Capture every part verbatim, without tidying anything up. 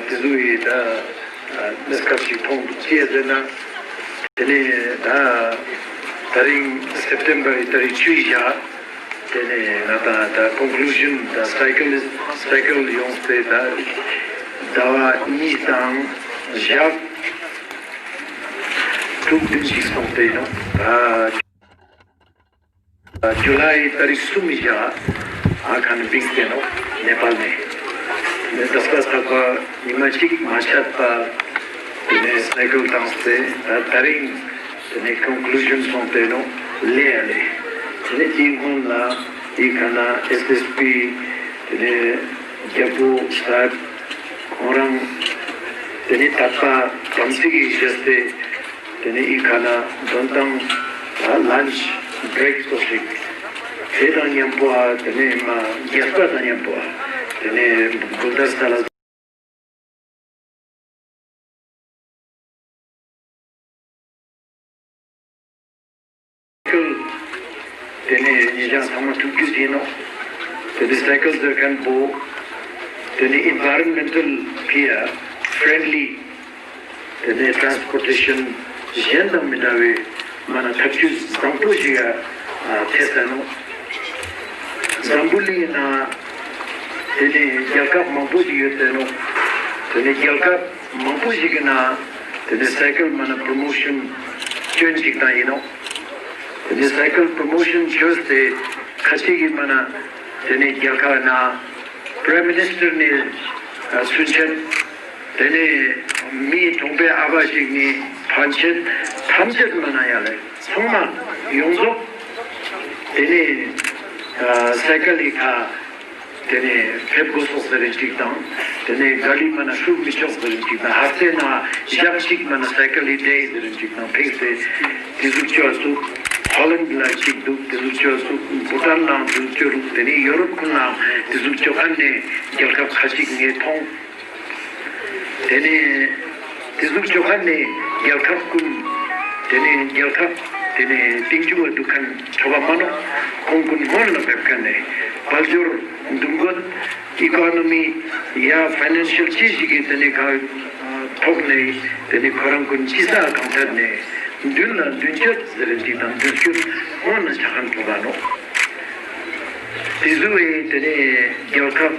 དེ་ཚོ་ཡི་ད་གནས་སྐབས་ཤིག་མཐོང་འདུག་ཅི་ཟེར་ན། དེ་ནས་ད་ད་རིང་སེབ་ཊེམ་བར་ཡི་ཏ་རིག་བཅུ་བཞི། དེ་ནས་ང་ད་ད་ཀོན་ཀླུ་ཞན་ད་སའི་ཀལ་སའི་ཀལ་ཡོངས་ཏེ་ད་ཟླ་བ་གཉིས་དང་ཞག་དྲུག་བདུན་ཞིག་སོང་སྟེ་ཡིན་ནོག་ད་ཇུ་ལའི་ཏ་རིག་གསུམ་བཞི་ཨ་ཁ་ནས་བིངས་ཏེ་ནོག་ནེ་པཱལ་ནས། ནས་ད་ས་ཐག་པ་ཉི་མ་གཅིག་མ་ཆད་པ་དེ་ནས་སའི་ཀལ་བཏང་སྟེ་ད་ད་རིང་དེ་ནས་ཀོན་ཀླུ་ཞན་སོང་སྟེ་ནོག་ལེ་ཡ་ལེ། དེ་ནས་དེའི་སྔོན་ལ་ཨི་ཁ་ན་ཨེས་ཨེས་པི་དེ་ནས་རྒྱལ་པོ་སཱ་ཧེབ་ཁོང་རང་དེ་ནས་དད་པ་དམ་ཚིག་གི་བཞེས་ཏེ། དེ་ནས་ཨི་ཁ་ན་འདོན་ཐང་ལན་ཆ་བྲེག་ཙོགས་ཤིག་དེ་དང་མཉམ་པོ་ཨ་དེ་ནས་མ་རྒྱས་པ་དང་མཉམ་པོ་ཨ་དེ་ནས་གུལ་དར་ས་ལ་དེ་ནས་ཉེ་ཞང་ཚང་མ་ཐུགས་རྒྱུས་ཡིན་ནོག་དེ་ནས་སའི་ཀལ་ཟེར་མཁན་པོ་དེ་ནས་ཨིན་ཝའི་རོན་མེན་ཊལ་ཕི་ཡ་ཕྲེན་ལི། དེ་ནས་ཊྲན་སི་པོར་ཊེ་ཤན་གཞན་དང་མི་འདྲ་བའི་མ་ན་ཐབས་ཇུས་བཟང་པོ་ཞིག་ཡ་ཐེ་ས་ནོག་འཛམ་བུ་གླིང་ན་དེ་ནས་རྒྱལ་ཁབ་མང་པོ་ཞིག་ཡོད་དེ་ནོག་དེ་ནས་རྒྱལ་ཁབ་མང་པོ་ཞིག་གི་ནང་དེ་ནས་སའི་ཀལ་མ་ན་པྲོ་མོ་ཤན་ཅོ་ཡིན་ཅིག་དང་ཡིན་ནོག་དེ་ནས་སའི་ཀལ་པྲོ་མོ་ཤན་ཅོས་ཏེ་ཁ་ཅིག་གི་མ་ན་དེ་ནས་རྒྱལ་ཁབ་ནང་པྲའིམ་མི་ནིས་ཊར་ནས་ཚུན་ཆད། དེ་ནས་མི་གྲོང་པའི་ཨ་བ་ཞིག་ནས་ཕན་ཆད་ཐམས་ཅད་མ་ན་ཡ་ལེ་ཚང་མ་ཡོངས་རྫོགས་དེ་ནས་ཨ་སའི་ཀལ་ལི་ཁ་དེ་ནས་ཕེབས་དགོས་སོག་ཟེར་རིན་ཅིག་དང་། དེ་ནས་ག་ལི་མ་ན་ཤུགས་མི་ཆོག་ཟེར་རིན་ཅིག་དང་། ཧ་ཙེ་ན་ཞག་ཅིག་མ་ན་སའི་ཀལ་ལི་ཌེ་ཟེར་རིན་ཅིག་དང་ཕེབས་ཏེ་དེ་ཟུག་ཅོ་སུག་ཧོ་ལན་ལ་ཅིག་འདུག་དེ་ཟུག་ཅོ་སུག་བུ་ཊན་ནང་དེ་ཟུག་ཅོ་རུག་དེ་ནས་ཡོ་རོབ་ཁུལ་ནང་དེ་ཟུག་ཅོ་མཁན་ནས་རྒྱལ་ཁབ་ཁ་ཅིག་ངས་མཐོང་། དེ་ནས་དེ་ཟུག་ཅོ་མཁན་ནས་རྒྱལ་ཁབ་ཀུན། དེ་ནས་རྒྱལ་ཁབ་དེ་ནས་གཏིང་འཇུག་པ་འདུག་མཁན་ཁྲོ་བ་མ་ནོག་ཁོང་ཀུན་སྔོན་ལ་ཕེབས་མཁན་ནས་དཔལ་འབྱོར་འདུ་འགོད་ཨི་ཀོ་ནོ་མི་ཡ་ཕའི་ནན་ཤལ་ཅི་ཞིག་གི་དེ་ནས་ག་ཐོག་ནས་དེ་ནས་ཁོ་རང་ཀུན་ཅི་ས་གང་ཐད་ནས་མདུན་ལ་མདུན་སྐྱོད་ཟེར་རིན་ཅིག་དང་མདུན་སྐྱོད་སྔོན་ལ་ཆ་མཁན་ཁྲོ་བ་ནོག་དེ་ཟུག་བས་དེ་ནས་རྒྱལ་ཁབ་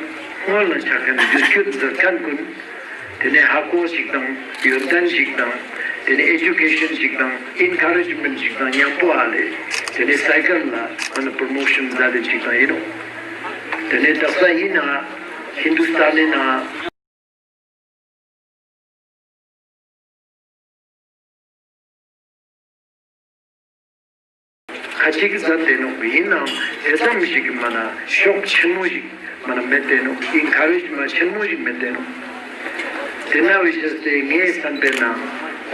སྔོན་ལ་ཆ་མཁན་མདུན་སྐྱོད་མཛད་མཁན་ཀུན། དེ་ནས་ཧ་གོ་ཞིག་དང་ཡོན་ཏན་ཞིག་དང་དེ་ནས་ཨེ་ཇུ་ཀེ་ཤན་ཞིག་དང་ཨིན་ཁ་རེཇ་མེན་ཊ་ཞིག་དང་མཉམ་པོ་ཨ་ལེ། དེ་ནས་སའི་ཀལ་ལ་ཨ་ན་པྲོ་མོ་ཤན་མཛད་དེ་ཞིག་དང་ཡིན་ནོག་དེ་ནས་དག་ས་ཡིན་ན་ཧིན་དུ་སྟན་ནི་ན། ཁ་ཅིག་མཛད་དེ་ནོག་ཡིན་ནའང་དེ་ཙམ་ཞིག་མ་ན་ཤུགས་ཆེན་མོ་ཞིག་མ་ན་མེད་དེ་ནོག་ཨིན་ཁ་རེཇ་མེན་ཊ་ཆེན་མོ་ཞིག་མེད་དེ་ནོག་དེ་ན་བའི་ཕྱིར་ཏེ་ངའི་བསམ་པའི་ནང་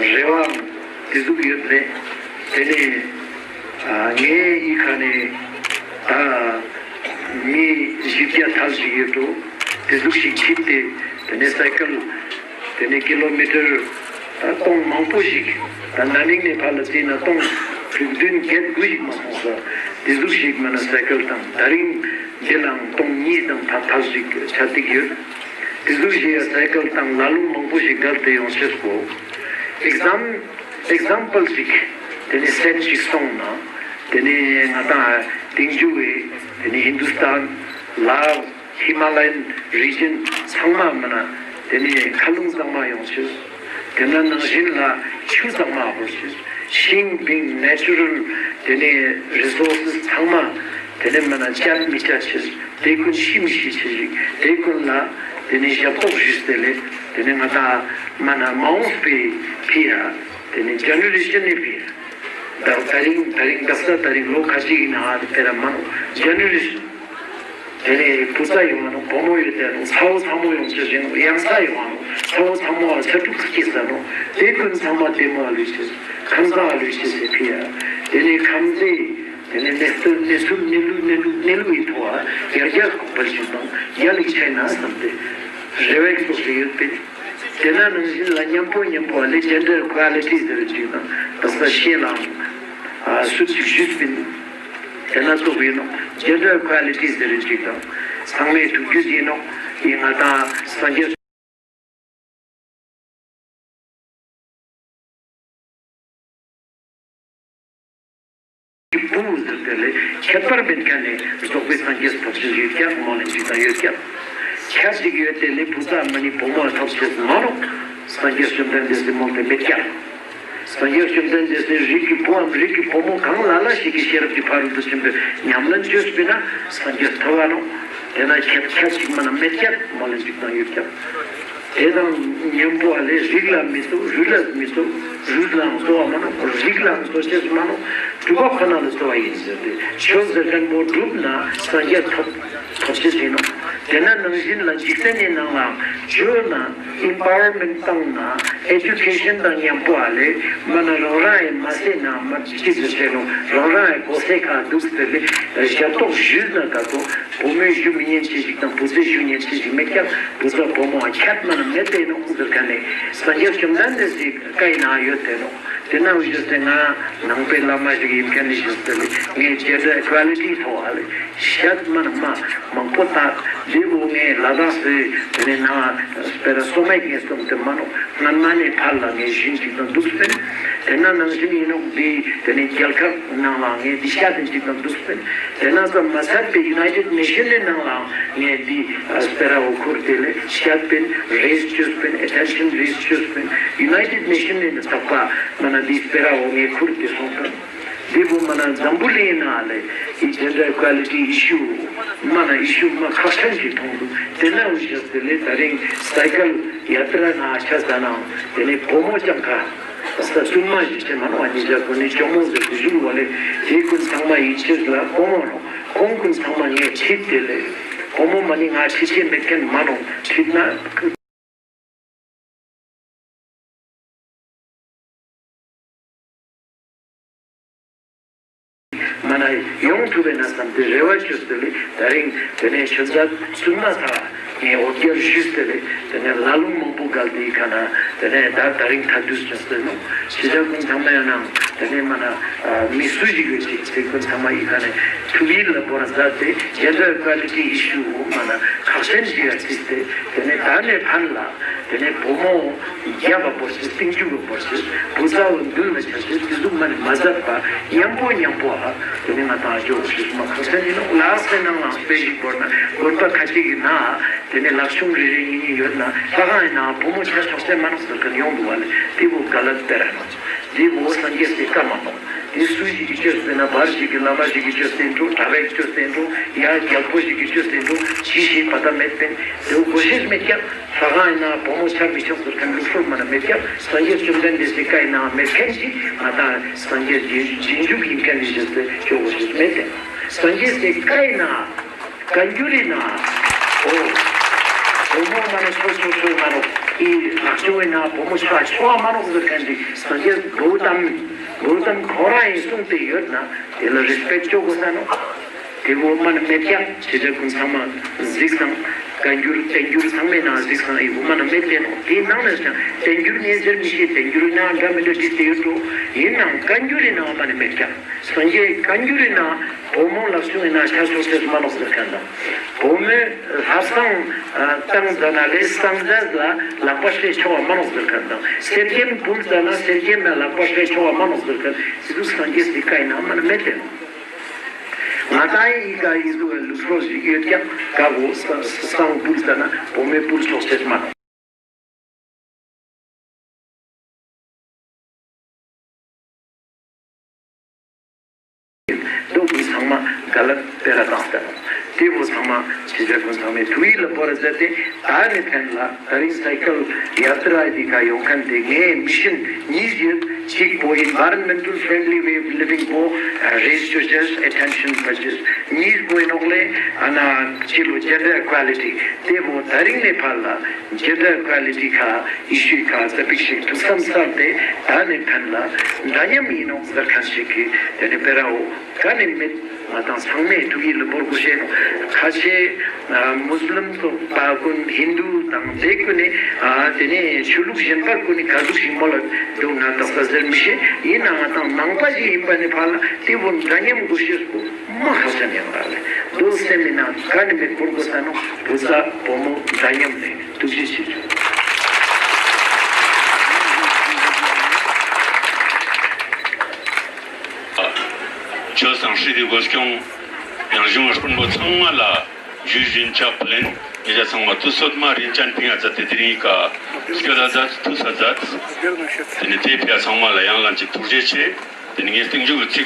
རེ་བའང་དེ་ཟུག་ཡོད་རེད། དེ་ནས་ཨ་ངའི་ཨི་ཁ་ནས་ད་མི་བཞི་བརྒྱ་ཐལ་ཞིག་ཡོད་འགྲོ། དེ་ཟུག་ཞིག་ཁྲིད་དེ་དེ་ནས་སའི་ཀལ་དེ་ནས་ཀི་ལོ་མི་ཊར་ད་སྟོང་མང་པོ་ཞིག་ད་ན་ནིང་ནས་ཕར་ལ་བརྩིས་ན་སྟོང་དྲུག་བདུན་བརྒྱད་དགུ་ཞིག་མ་སོང་ས། དེ་ཟུག་ཞིག་མ་ན་སའི་ཀལ་དང་ད་རིང་འདི་ལའང་སྟོང་གཉིས་དང་ཕར་ཐལ་ཞིག་ཆ་ཏིག་ཡོད། དེ་ཟུག་ཞིག་ཡ་སའི་ཀལ་དང་ལ་ལུང་མང་པོ་ཞིག་བརྒལ་ཏེ་ཡོང་ཤེས་གོ། ཨེག་ཛམ་ཨེག་ཛམ་པལ་ཞིག་དེ་ནས་སེཊ་ཞིག་སོང་ན་དེ་ནས་ང་དང་གཏིང་འཇུག་བའི་དེ་ནས་ཧིན་དུ་སྟན་ལ་ཧི་མ་ལ་ཡན་རི་ཇན་ཚང་མ་མ་ན་དེ་ནས་མཁའ་རླུང་གཙང་མ་ཡོང་ཤེས། དེ་ན་ནང་བཞིན་ལ་ཆུ་གཙང་མ་ཧོར་ཤེས། ཤིང་བིང་ནེ་ཅུ་རལ་དེ་ནས་རི་སོར་སེས་ཚང་མ་དེ་ནས་མ་ན་བཅད་མི་བཅད་ཤེས། དེ་ཀུན་ཤི་མི་ཤི་ཤེས་ཤིག་དེ་ཀུན་ལ་དེ་ནས་ཞབས་ཏོག་ཞུས་ཏེ་ལས་དེ་ནས་ང་དང་མ་ན་མ་འོངས་པའི་ཕི་ཡ་དེ་ནས་ཇེ་ནེ་རེ་ཤན་ནི་ཕི་ཡ་ད་ད་རིང་ད་རིང་དག་ས་ད་རིང་ལོ་ཁ་ཅིག་ཡིན་ན་ཨ་དེ་དེ་ར་མ་ནོག་ཇེ་ནེ་རེ་ཤན་དེ་ནས་བུ་ཚ་ཡོང་ང་ནོག་བུ་མོ་ཡོད་དེ་ནོག་ཚ་བོ་ཚ་མོ་ཡོང་ཆེ་ཞིང་ཡང་ཚ་ཡོང་ང་ནོག་ཚ་བོ་ཚ་མོ་ཨ་ཚ་དྲུག་སྐྱེས་ས་ནོག་དེ་ཀུན་ཚང་མ་དེ་མོ་ཨ་ལུས་ཤེས་ཁམས་བཟང་ཨ་ལུས་ཤེས་སེ་ཕི་ཡ་དེ་ནས་ཁམས་བཟང་དེ་ནས་གནས་ཚུལ་གནས་ཚུལ་གནས་ལུགས་གནས་ལུགས་གནས་ལུགས་ཡིན་ཐོག་ཨ་རྒྱ་རྒྱ་གོང་འཕེལ་ཞིག་དང་རྒྱ་ལིག་ཆེ་ན་བསམ་སྟེ་རེ་བ་ཡོད་པས། དེ་ན་ནང་བཞིན་ལ་མཉམ་པོ་མཉམ་པོ་ཨ་ལེ་ཇེན་ཌར་ཨི་ཀུ་ཨ་ལི་ཊི་ཟེར་བའི་ཅིག་དང་དག་ས་ཤེས་ལའང་ཨ་སུ་ཅིག་ཞུས་པིན། དེ་ན་ཙོགས་ཡིན་ནོག་ཇེན་ཌར་ཨི་ཀུ་ཨ་ལི་ཊི་ཟེར་བའི་ཅིག་དང་ཚང་མས་ཐུགས་རྒྱུས་ཡིན་ནོག་ཡིན་ང་དང་སངས་རྒྱས། བུ་ཟེར་ཏེ་ལེ་ཁྱད་པར་མེད་ཁན་ནི་རྫོགས་པའི་སངས་རྒྱས་ཐོབ་ཅེས་ཡོད་ཀྱག་མོལ་ལེན་ཅིག་དང་ཡོད་ཀྱག་ཁྱད་ཅིག་ཡོད་དེ་ལེ་བུ་ཚ་མ་ནི་བུ་མོ་ཐོབ་ཅེས་མ་ནོག་སངས་རྒྱས་བཅོམ་ལྡན་འདས་སི་མོལ་ཏེ་མེད་ཀྱག་སངས་རྒྱས་བཅོམ་ལྡན་འདས་སི་རིགས་ཀྱི་བུའམ་རིགས་ཀྱི་བུ་མོ་གང་ལ་ལ་ཞིག་གི་ཤེས་རབ་ཀྱི་ཕ་རོལ་ཏུ་ཕྱིན་པའི་ཉམས་ལེན་ཅོས་པིན་ན་སངས་རྒྱས་ཐོབ་བ་ནོག་དེ་ན་ཁྱད་ཁྱད་ཅིག་མ་ན་མེད་ཀྱག་མོལ་ལེན་ཅིག་དང་ཡོད་ཀྱག་དེ་དང་མཉམ་པོ་ཨ་ལེ་རིགས་ལ་མི་གཙོ་རུས་ལ་མི་གཙོ་རུས་ལའང་གཙོ་བ་མ་ནོག་རིགས་ལའང་གཙོ་ཅེས་མ་ནོག་སྒྲུབ་པ་ཁོ་ན་ལ་གཙོ་བ་ཡིན་ཟེར་ཏེ་ཆོས་ཟེར་ཁན་བོ་སྒྲུབ་ན་སངས་རྒྱས་ཐོབ་ཐོབ་ཅེས་ཡིན་ནོག་དེ་ན་ནང་བཞིན་ལ་འཇིག་རྟེན་ནི་ནང་ལའང་ཆོས་ན་ཨིམ་པ་ཝར་མེན་ཊ་བཏང་ན་ཨེ་ཌུ་ཀེ་ཤན་དང་མཉམ་པོ་ཨ་ལེ་མ་ན་རང་རང་ཡི་མ་སེ་ན་མ་ཅི་ཟེར་ཆེ་ནོག་རང་རང་ཡི་གོ་སེ་ཁ་འདུག་སྟེ་ལེ་ཞབས་ཏོག་ཞུས་ན་ད་དོ་བུ་མོའི་ཞུ་མི་ཉན་ཅེས་ཤིག་དང་བུ་ཚའི་ཞུ་ཉན་ཅེས་ཤིག་མེད་ཀྱག་བུ་ཚ་བུ་མོ་ཁྱད་མ་ན་མེད་དེ་ནོག་ཟེར་ཁན་ནི་སངས་རྒྱས་བཅོམ་ལྡན་འདས་སི་བཀའི་ནང་ཡོད་དེ་ནོག་དེ་ན་འུ་ཞུ་སྟེ་ང་ནང་པའི་བླ་མ་ཞིག་ཡིན་ཁན་ནི་ཞུ་སྟེ་ལེ་ངས་ཇེན་ཌར་ཨི་ཀུ་ལི་ཊི་ཐོག་ཨ་ལེ་ཤད་མ་ན་མ་མང་པོ་ད་ལེ་བོ་ངས་ལ་དྭགས་སི་དེ་ནི་ན་སྤེ་ར་སོ་མའི་ངས་སྟོང་དེ་མ་ནོག་སྔན་མ་ནས་ཕར་ལ་ངས་ཞུན་ཅིག་དང་འདུག་སྟེ་དེ་ན་ནང་བཞིན་ཡིན་ནོག་འདི་དེ་ནི་རྒྱལ་ཁབ་ནང་ལ་ངས་འདི་ཤད་དེ་ཅིག་དང་འདུག་སྟེ་དེ་ན་ཙམ་མ་ཚད་པའི་ཡུ་ནའི་ཊེཌ་ནེ་ཤན་ནི་ནང་ལའང་ངས་འདི་སྤེ་ར་བོ་ཁུར་ཏེ་ལེ་ཤད་པིན་རེ་ཛི་ཅོས་པིན་ཨེ་ཊེན་ཤན་རེ་ཛི་ཅོས་པིན་ཡུ་ནའི་ཊེཌ་ནེ་ཤན་ནི་ཚགས་པ་མ་ན་འདི་སྤེ་ར་བོ་ངས་ཁུར་ཏེ་སོང་པིན། འདི་བོ་མ་ན་འཛམ་བུ་གླིང་ན་ལེ་འི་ཇེན་ཌར་ཨི་ཀུ་ལི་ཊི་ཨི་ཤུ་མ་ན་ཨི་ཤུ་མ་ཁག་ཅན་ཞིག་མཐོང་འདུག་དེ་ན་འུ་ཞུ་སྟེ་ལེ་ད་རིང་སའི་ཀལ་ཡ་ཏྲ་ན་ཆ་ས་ནའང་དེ་ནི་བུ་མོ་ཅང་ཁ། ས་བཙུན་མ་ཞིག་ཆེ་མ་ནོག་ཨ་ནི་ཞག་གོ་ནི་ཇོ་མོ་ཟེར་དུ་ཞུ་བ་ལེ་དེ་ཀུན་ཚང་མ་ཡིད་ཆེས་ལ་བུ་མོ་ནོག་ཁོང་ཀུན་ཚང་མ་ངས་ཁྲིད་དེ་ལེ་བུ་མོ་མ་ནི་ང་ཁྲིད་ཆེ་མེད་ཁན་མ་ནོག་ཁྲིད་ན། མ་ན་ཡོང་ཐུབ་པས་ན་བསམ་སྟེ་རེ་བ་ཅོས་ཏེ་ལེ་ད་རིང་དེ་ནས་ཆུ་མཛད་བཙུན་མ་ཚ་ངས་འོ་བརྒྱལ་ཞུས་ཏེ་ལེ་དེ་ནས་ལ་ལུང་མང་པོ་བརྒལ་ཏེ་ཡི་ཁ་ན་དེ་ནས་ད་ད་རིང་ཐ་དུས་ཅོས་ཏེ་ནོག་ཤེས་བྱ་ཀུན་ཚང་མ་ཡང་ནང་དེ་ནས་མ་ན་མི་སུ་ཞིག་ཡོད་ཅིག་ཚེ་ཀུན་ཚང་མ་ཡི་ཁ་ནས་ཐུགས་ཡིད་ལ་བོར་མཛད་དེ་ཇེན་ཌར་ཨི་ཀུ་ལི་ཊི་ཨི་ཤུ་མ་ན་ཁག་ཅན་ཞིག་ཡ་རྩིས་ཏེ་དེ་ནས་ད་ནས་ཕན་ལ། དེ་ནས་བུ་མོ་རྒྱབ་པ་བོར་ཅེས་སྟེང་རྒྱུག་པ་བོར་ཅེས་བུ་ཚ་བོ་མདུན་ལ་ཆ་ཅེས་དེ་ཟུག་མ་ནི་མ་མཛད་པ་མཉམ་པོ་མཉམ་པོ་ཨ་དེ་ནས་ང་དང་འཇོག་ཅེས་མ་ཁག་ཅན་ཡིན་ནོག་ལ་དྭགས་སི་ནང་ལའང་དཔེ་ཞིག་བོར་ན་དགོན་པ་ཁ་ཅིག་གི་ནང་དེ་ནས་ལག་ཆུང་རེ་རེ་གཉིས་གཉིས་ཡོད་ན་ལྷ་ཁང་ཡི་ནང་བུ་མོ་ཆ་ཆོག་ཅེས་མ་ནོག་ཟེར་ཁན་ཡོང་འདུག་བ་ལེ་དེ་བོ་ག་ལ་དེ་ར་ནོག་དེ་བོ་སངས་རྒྱས་སི་བཀའ་མ་ནོག་དེ་སུ་ཞིག་གི་ཅོས་ཟེར་ན་བར་ཞིག་གི་བླ་མ་ཞིག་གི་ཅོས་ཏེ་འགྲོ་གྲྭ་པའི་ཅོས་ཏེ་འགྲོ་ཡ་རྒྱལ་པོ་ཞིག་གི་ཅོས་ཏེ་འགྲོ་ཅི་ཞིག་པ་ད་མེད་པིན་དེ་བོ་གོ་ཤེས་མེད་ཀྱག་ལྷ་ཁང་ཡི་ནང་བུ་མོ་ཆ་མི་ཆོག་ཟེར་ཁན་ལུགས་སྲོལ་མ་ན་མེད་ཀྱག་སངས་རྒྱས་བཅོམ་ལྡན་འདས་སི་བཀའ་ཡི་ནང་མེད་ཁན་ཞིག་ང་དང་སངས་རྒྱས་རྗེས་རྗེས་འཇུག་ཡིན་ཁན་ནི་ཞིག་སྟེ་ཅོ་གོ་ཤེས་མེད་དེ། སངས་རྒྱས་སི་བཀའ་ཡི་ནང་བཀའ་འགྱུར་ཡི་ནང་འོ་བུ་མོ་མ་ན་ཆོག་ཆོག་ཆོག་མ་ནོག་ཨི་ལག་ཆུང་ཡི་ནང་བུ་མོ་ཆོག་ཆོག་མ་ནོག་ཟེར་ཁན་ཞིག་སངས་རྒྱས་གོའུ་ཏམ་གོའུ་ཏམ་ཁོ་རང་ཡིན་གསུངས་ཏེ་ཡོད་ན་དེ་ལ་རེས་པེཀྚ་ཅོ་གོས་ས་ནོག་དེ་བོ་མ་ནི་མེད་ཀྱག་ཤེས་བྱ་ཀུན་ཚང་མ་གཟིགས་སང་བཀའ་འགྱུར་བསྟན་འགྱུར་ཚང་མའི་ནང་གཟིགས་སང་ཨི་བོ་མ་ནི་མེད་དེ་ནོག་དེའི་ནང་ནས་ཀྱང་བསྟན་འགྱུར་ངས་ཟེར་མི་ཤེས། བསྟན་འགྱུར་ནང་འདྲ་མི་འདྲ་བྲིས་ཏེ་ཡོད་འགྲོ། ཡིན་ནའང་བཀའ་འགྱུར་རི་ནང་མ་ནི་མེད་ཀྱག་སངས་རྒྱས་བཀའ་འགྱུར་རི་ནང་བུ་མོ་ལག་ཆུང་ཡིན་ན་ཆ་ཆོག་ཅེས་མ་ནོག་ཟེར་ཁན་དང་། བུ་མོས་ལྷ་བསང་བཏང་ཙ་ན་ལེ་བསང་རྫས་ལ་ལག་པ་སྤྲད་ཆོག་པ་མ་ནོག་ཟེར་ཁན་དང་། གསེར་སྐྱེམས་ཕུལ་ཙ་ན་གསེར་སྐྱེམས་ལ་ལག་པ་སྤྲད་ཆོག་པ་མ་ནོག་ཟེར་ཁན་དེ་ཚོ་སངས་རྒྱས་སི་བཀའ་ཡི་ནང་མ་ནི་མེད་དེ། ང་དང་ཡི་ཀ་ཡི་ཟུ་བའི་ལུགས་སྲོལ་ཞིག་ཡོད་ཀྱག་ཀ་བོ་བསང་ཕུལ་ཙ་ན་བུ་མོས་ཕུལ་ཆོག་ཅེས་མ་ནོག་དོ་ཀུན་ཚང་མ་ག་ལ་དེ་ར་བཏང་སྟེ་ནོག་དེ་བོ་ཚང་མ་ཤེས་བྱ་ཀུན་ཚང་མའི་ཐུགས་ཡིད་ལ་བོར་ར་མཛད་དེ་ད་ནི་ཕན་ལ་ད་རིང་སའི་ཀལ་ཡ་ཏྲ་འདི་ཀ་ཡོང་ཁན་དེ་ངའི་མི་ཤན་གཉིས་ཡོད། གཅིག་པོ་environmental friendly way of living པོ་རེ་ཟུ་ཅོ་ཅེས་ཨེ་ཊེན་ཤན་པ་ཅེས། གཉིས་པོ་ཡིན་ནོག་ལེ་ཨ་ན་ཅི་ལོ་ཇེན་ཌར་ཨི་ཀུ་ལི་ཊི་དེ་བོ་ད་རིང་ནས་ཕར་ལ་ཇེན་ཌར་ཨི་ཀུ་ལི་ཊི་ཁ་ཨི་ཤུ་ཁ་ཙ་པིག་ཞིག་ཐུགས་བསམ་གསར་ཏེ་ད་ནས་ཕན་ལ་འདྲ་མཉམ་ཡིན་ནོག་ཟེར་ཁན་ཞིག་གི་དེ་ནས་སྤེ་ར་བོ་ག་ནས་མེད། ང་དང་ཚང་མས་ཐུགས་ཡིད་ལ་བོར་དགོས་ཤེས་ནོག་ཁ་ཆེ་ཨ་མུས་ལིམ་ཚོགས་པ་ཀུན་ཧིན་དུ་དང་དེ་ཀུན་ནི་ཨ་དེ་ནས་ཆོས་ལུགས་གཞན་པ་ཀུན་ནི་ག་ཟུག་ཞིག་མོལ་ལ་འདུག་ང་དག་ས་ཟེར་མི་ཤེས། ཡིན་ནའང་ང་དང་ནང་པ་ཞིག་ཡིན་པ་ནི་ཕར་ལ་དེ་བོ་འདྲ་མཉམ་དགོས་ཤེས་པོ་མ་ཧ་ཅང་ཡང་རག་ལེ། དོ་སེམས་མི་ནང་ག་ནས་མེད་བོར་དགོས་ས་ནོག་བུ་ཚ་བུ་མོ་འདྲ་མཉམ་ལེ། ཐུགས་རྗེ་ཆེ་ཞུ། ཆོས་དང་སྲིད་དེ་སྒོ་སྐྱོང་། ཡང་གཞུང་སྤུན་པོ་ཚང་མ་ལ་ཇུས་བཞིན་ཕྱག་ལེན། ཉེ་ཞ་ཚང་མ་དུས་ཚོད་མ་རིན་ཅན་ཕིང་ང་ཙ་ཏེ་དེ་རིང་ཀ་སྐྱོད་ད་མཛད་ཐུགས་ས་མཛད། ཏེ་ནེ་ཏེ་ཕི་ཡ་ཚང་མ་ལ་ཡང་ལན་ཅིག་ཐུགས་རྗེ་ཆེ། ཏེ་ནེ་ངས་སྟིང་མཇུག་གི་ཚིག